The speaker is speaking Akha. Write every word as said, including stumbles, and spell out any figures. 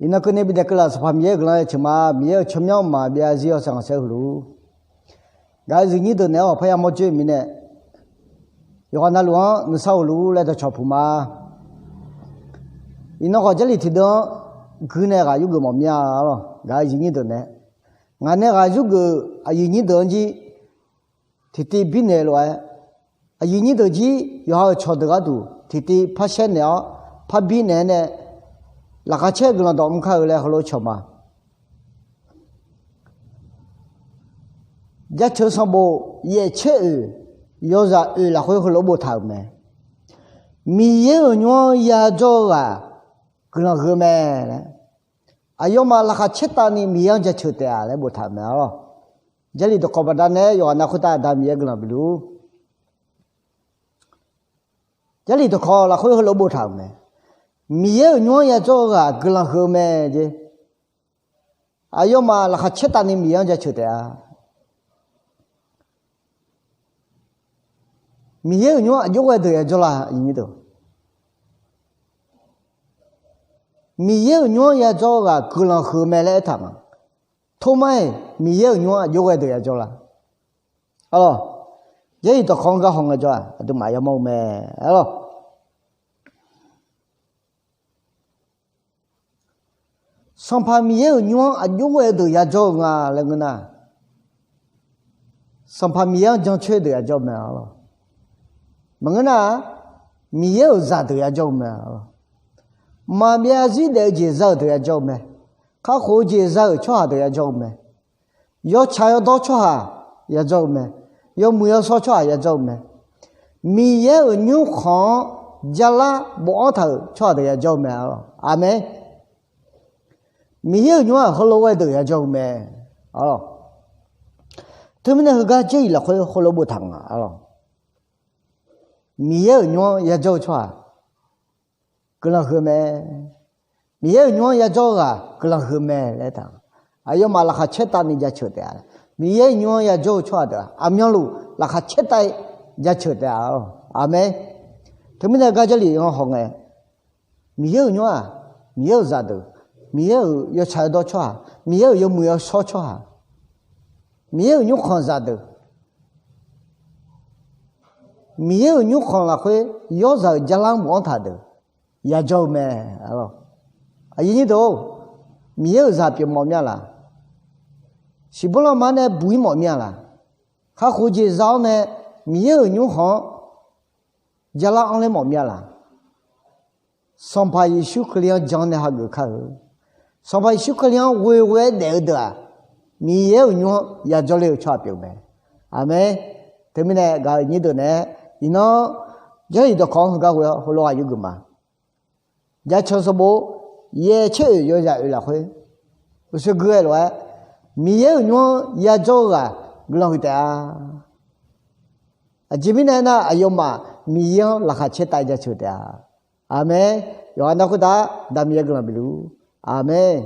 Iqnan keuvni bidaef keuvlaf Sanqpaq Miqyaer-euq guiqlanq-anr ya ceuq ma. Miqyaer-euq tsawrmyanr mqmaq byav zir-awr saqngaeq saer huiq luf-ur. Gaq-eu zifnyir deuq naeq-aer ghawqpar yamawr joer-eu mirnae, yawqghaq navluf-anr nuisar ghof luf-ur laer dawqcawq puq ma. Iqnan khawf Jarlif tiqdeuv-anr guiqnaeq ghaq yurgeuf mawf mir-a lawq. Gaq-eu zifnyir deuq naeq-aer, ngaq nae ghaq yurgeuf aqyuif nyir deuq-anr jir tiqtiv birnaeq lof-aer, aqyuif nyir deuq jir yawqha-euq cawqdeuq gharduq tiqtiv par shaer naeq-awr, par birnaeq-aer nae, laqkhaq caer-eu guiqlanq dawq mr kar-eu laer heulof-aer cawq ma. Jaceuq sanqbof yaeq caer oeq, yawzaq oeq lafkhoer heulof-aer boftaq-euq mae. Miqyaer-euq nymr-anr yajawr-eu ghaq guiqlanq huiq-eu mae laer, aqyawfmaf laqkhaq caertavni Miqyaer-anr jaceuq taef-a laer boftaq-euq mae-a lawq. Jarlif dawqkawq baqdanae yawqghaq nav khoertav Aqda Miqyaer guiqlanq bif luf-ur. Jarlif dawqkawq lafkhoer heulof-aer boftaq-euq mae. Miqyaer-euq nymr-anr yajawr-eu ghaq guiqlanq huiq-eu mae jeq. Aqyawfmaf laqkhaq caertavni Miqyaer-anr jaceuq taef-a. Miqyaer-euq nymr-anr aqjox ghae deuq yajawr la? Miqyaer-euq nymr-anr yajawr-eu ghaq guiqlanq huiq-eu mae laer aertaq nga. Tormar-iq Miqyaer-euq nymr-anr aqjox ghae deuq yajawr la? Arlawq, Jarlif dawqkawq-anr gar haw ngaejawr-aq aqduimaf yamawr-eu mae. Arlawq, Sanqpaq Miqyaer-euq nymr-anr aqjox ghae deuq yajawr-eu nga laer ngeur nar, Sanqpaq Miqyaer-anr jancoer deuq yajawr-eu mae. Arlawq, maqngeur nar, Miqyaer-euq zaqdeuq yajawr-eu mae. Mqmaq byav zir daef-eu jeq za-euq deuq yajawr-eu mae. Kakhof-eu jeq za-euq tsawrhaq deuq yajawr-eu mae. Yawtsaq yawdawr tsawrhaq yajawr-eu mae. Yawmuiq yawshawr tsawrhaq yajawr-eu mae. Miqyaer-euq nymrkhanq-anr jalar bofanr taq-euq tsawrhaq deuq yajawr-eu mae. Aqmeq. Miqyaer-euq nymr-aq heulof ghae deuq yajawr-eu mae. Arlawq, teumirnae heugar Jarlif lafkhoer heulof boftaq nga. Arlawq, Miqyaer-euq nymr-anr yajawr-eu tsawrhaq guiqlanq huiq-eu mae. Miqyaer-euq nymr-anr yajawr-eu ghaq guiqlanq huiq-eu mae laer aertaq. Aqyawfmaf laqkhaq caertavni jaceuq taef-a. Miqyaer-euq nymr-anr yajawr-eu tsawrhaq deuq-aq aqmyanluf laqkhaq caertav jaceuq taef-a. Aqmeq. Teumirnae gar Jarlif-anr hawngae, Miqyaer-euq nymr-aq, Miqyaer-euq zaqdeuq, Miqyaer-euq yawtsaq yawdawr tsawrhaq, Miqyaer-euq yawmuiq yawshawr tsawrhaq, Miqyaer-euq nymrkhanq zaqdeuq, Miqyaer-euq nymrkhanq lafkhoer yawrzaq-euq jalar-anr bofanr taq deuq yajawr-eu mae. Arlawq, aqyuif nyir deuq-or, Miqyaer-euq zaq pyeuf mawf mir-a laq? Siqbur lanma nae buq-ir mawf mir-a laq? Kakhof jeq za-awr nae Miqyaer-euq nymrkhanq-anr jalar anrler mawf mir-a laq? Sanqpaq Yeqsur Kali-anr jan-awr nae hageuf kar-eu, Sanqpaq Yeqsur Kali-anr ghoeghoe-aer daef-eu deuq-aq, Miqyaer-euq nymr-anr yajawr ler-eu tsawrhaq pyeuf mae. Aqmeq. Teumirnae gaq-euq nyir deuq naeq-aer, iqnan Jarlif dawqkawq-anr heugar ghoe-awr heulof-aer yurgeuf ma. Jaceuq sanqbof yaeq caer oeq yawzaq oeq lafkhoer uqshoe gui-aer lof-aer, Miqyaer-euq nymr-anr yajawr-eu ghaq guiqlanq huiq taef-a. Aqjeq mirnae aernar, aqyawfmaf Miqyaer-anr laqkhaq caertav jaceuq taef-a. Aqmeq. Yawqghaq nav khoertav Aqda Miqyaer guiqlanq bif luf-ur. Aqmeq.